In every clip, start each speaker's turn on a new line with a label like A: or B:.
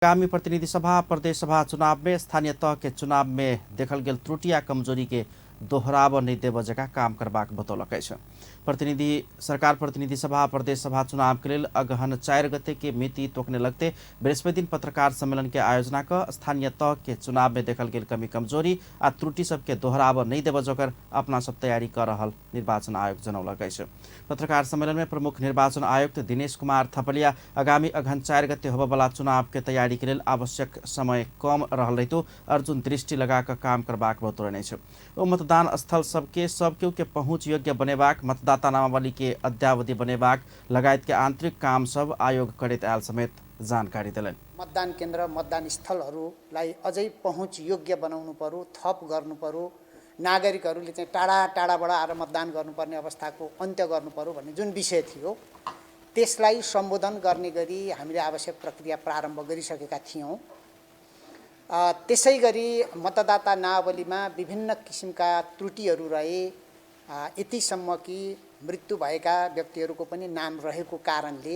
A: आगामी प्रतिनिधि सभा प्रदेश सभा चुनाव में स्थानीय तह के चुनाव में देखल गेल त्रुटि आ कमजोरी के दोहराबऽ नहि देबऽ जकाँ काम करबाक बतौलक अछि। प्रतिनिधि सरकार प्रतिनिधि सभा प्रदेश सभा चुनाव के लेल अगहन 4 गते के मिति तोकने लगते बृहस्पति दिन पत्रकार सम्मेलन के आयोजना क स्थानीय तह के चुनाव में देखल गेल कमी कमजोरी आ त्रुटि सबके दोहराबऽ नहि देबऽ जोकर अपना सब तैयारी क रहल निर्वाचन आयोग जनौलक अछि। पत्रकार सम्मेलन में प्रमुख निर्वाचन आयुक्त दिनेश कुमार थपलिया आगामी अगहन 4 गते होबयवला चुनाव के तैयारी के लेल आवश्यक समय कम रहल रहितो अर्जुन दृष्टि लगा कऽ काम करबाक बतौलनि अछि। ओ मतदान स्थल सबके सब केओ के पहुँच योग्य बनेबाक, मतदाता नामावली के अद्यावधि बनेबाक लगायत के आंतरिक काम सब आयोग करैत आयल समेत जानकारी देलनि।
B: मतदान केन्द्र, मतदान स्थलहरूलाई अझै पहुँच योग्य बनाउनु पर्यो, थप गर्नु पर्यो, नागरिकहरूले चाहिँ टाढा टाढाबाट आएर मतदान गर्नुपर्ने अवस्थाको अन्त्य गर्नु पर्यो भन्ने जुन विषय थियो त्यसलाई सम्बोधन गर्ने गरी हामीले आवश्यक प्रक्रिया प्रारम्भ गरिसकेका थियौँ। त्यसै गरी मतदाता नावलीमा विभिन्न किसिमका त्रुटिहरू रहे, यतिसम्म कि मृत्यु भएका व्यक्तिहरूको पनि नाम रहेको कारणले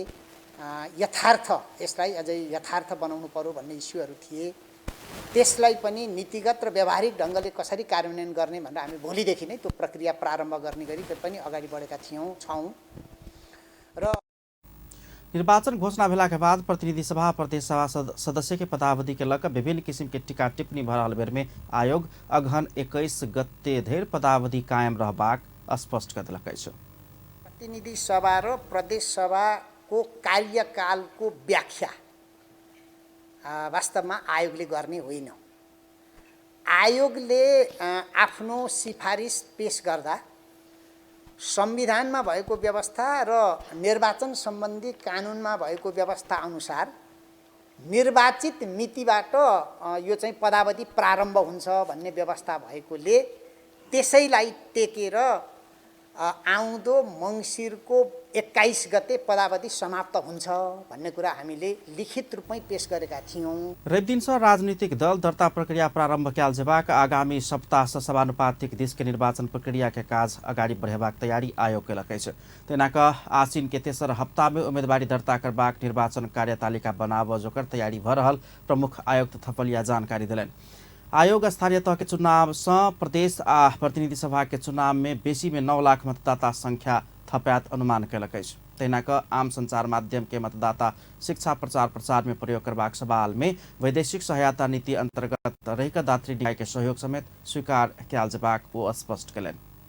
B: यथार्थ यसलाई अझै यथार्थ बनाउनु पर्यो भन्ने इस्युहरू थिए। त्यसलाई पनि नीतिगत र व्यावहारिक ढङ्गले कसरी कार्यान्वयन गर्ने भनेर हामी भोलिदेखि नै त्यो प्रक्रिया प्रारम्भ गर्ने गरी पनि अगाडि बढेका थियौँ, छौँ। र
A: निर्वाचन घोषणा भेला के बाद प्रतिनिधि सभा प्रदेश सभा सदस्य के पदावधि के लग विभिन्न किसिम के टीका टिप्पणी भ रहल बेर में आयोग अगहन 21 गते धरि पदावधि कायम रहबाक स्पष्ट क देलक अछि।
B: प्रतिनिधि सभा र प्रदेश सभाको कार्यकालको व्याख्या वास्तवमा आयोगले गर्ने होइन। आयोगले आफ्नो सिफारिस पेश गर्दा संविधानमा भएको व्यवस्था र निर्वाचन सम्बन्धी कानुनमा भएको व्यवस्था अनुसार निर्वाचित मितिबाट यो चाहिँ पदावधि प्रारम्भ हुन्छ भन्ने व्यवस्था भएकोले त्यसैलाई टेकेर आउँदो मङ्सिरको 21 गते पदावधि समाप्त हुन्छ भन्ने कुरा हामीले लिखित रूपमै पेश गरेका थियौँ।
A: रविदिन सँ राजनीतिक दल दर्ता प्रक्रिया प्रारम्भ कयल जेबाक आगामी सप्ताह सँ समानुपातिक दिस के निर्वाचन प्रक्रिया के काज अगाडि बढ़ेबाक तैयारी आयोग केलक अछि। तेना क आसिन के तेसर हप्ता में उम्मेदवारी दर्ता करबाक निर्वाचन कार्यतालिका बनाबऽ जोकर तैयारी भ रहल प्रमुख आयुक्त थपलिया जानकारी देलनि। आयोग स्थानीय तह के चुनाव सँ प्रदेश आ प्रतिनिधि सभा के चुनाव में बेसी में 9 लाख मतदाता संख्या थपायत अनुमान केलक अछि। तहिना क आम संचार माध्यम के मतदाता शिक्षा प्रचार प्रसार में प्रयोग करबाक सवाल में वैदेशिक सहायता नीति अंतर्गत रहि क दात्री निकाय के सहयोग समेत स्वीकार कयल जेबाक ओ स्पष्ट केलनि।